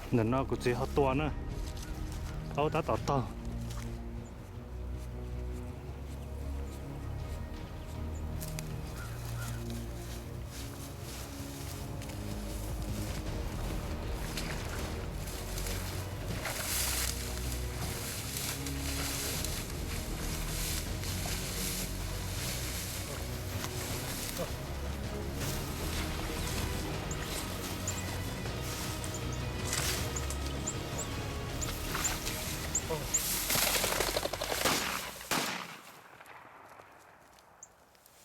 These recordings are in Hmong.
Ntawm no kuv txiv ho tua na, aub tab tom taug.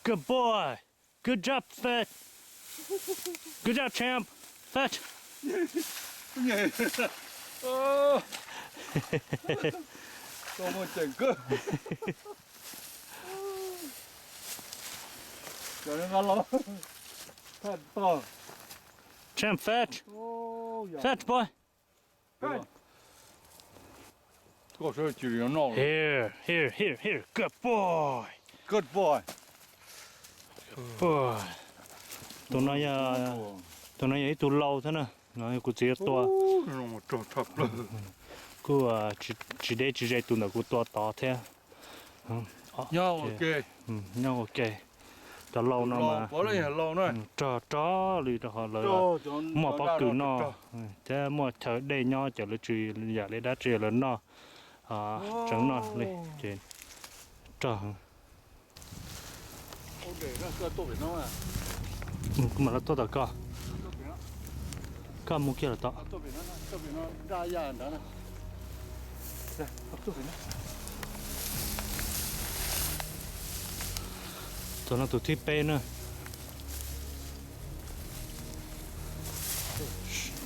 Good boy. Good job, Fetch. Good job, champ. Fetch. Koj muaj ceem kawg. Cov nqa los thaj tog. Champ, Fetch. Fetch, boy. Koj sawv tsis li no. Here, here, here, here. Good boy. Good boy. Boy. Tus no yog, tus no yog ib tug lau thiab na. No kuv txiv tua. Kuj tsis deb tsis ze tus ntawm kuv tua tod thiab. Nyob ua ke. Cov lau no mas rog rog li rau qhov lawv muaj pob kws noj thiab muaj chaw dej nyob ces lawv tsis yam li dab tsi lawv noj tseev noj li ces rog. Kuv mam los tuaj tom koj. Koj mus kiag los tom. Tus no tus thib peb na.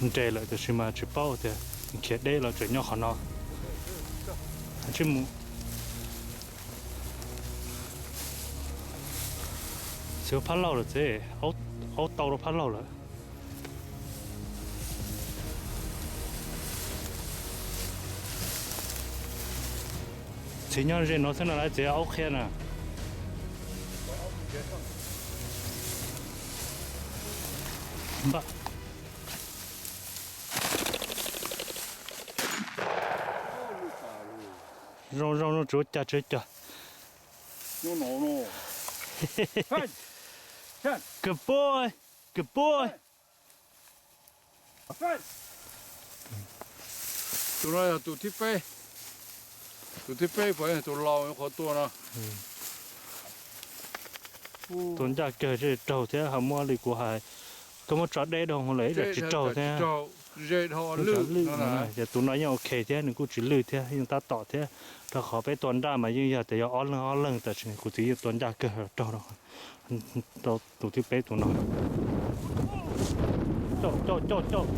Nres lawm tiam sis mas tsis paub tias khiav deb los tseem nyob qhov no. Tsis mus. Txiv ua phab laug lawm txiv, aub tau rau phab laug lawm. Txiv nyob ze no xwb no lawv txiv aub qhia na. Zoo zoo zoo, tsis ua cas tsis ua cas. Good boy, good boy. Tus no yog tus thib peb, tus thib peb puas yog tus laus qhov tua no. Tua ncaj kawg, zej raug thiab, ho muab li kuv hais, koj muab tso deb dhau lawm ib yam tsis raug thiab. Ces tus no yeej ok thiab, nws kuj tsis lwj thiab, yeej tab tom thiab. Rau qhov peb tua nraj mas yeej yog tias yog ob leeg ob leeg, tab sis kuv txiv yeej tua ncaj kawg raug rau tus thib peb tus no. Coj coj coj coj.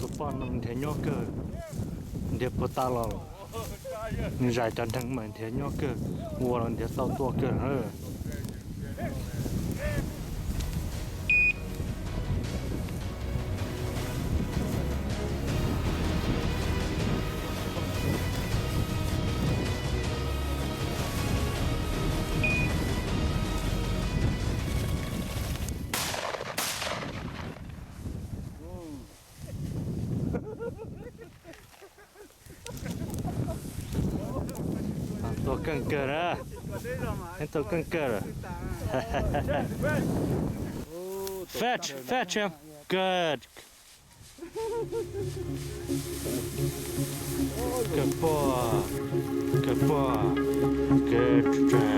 Tus poj no nrhiav nyuaj kawg, nrhiav puag ta los. Zais cov neeg mas nrhiav nyuaj kawg, ua los nrhiav tau tua kawg na. Tua keej kawg na. Tua keej kawg lawm. Fetch, fetch him. Good. Kawg puag, kawg puag, kawg tsa.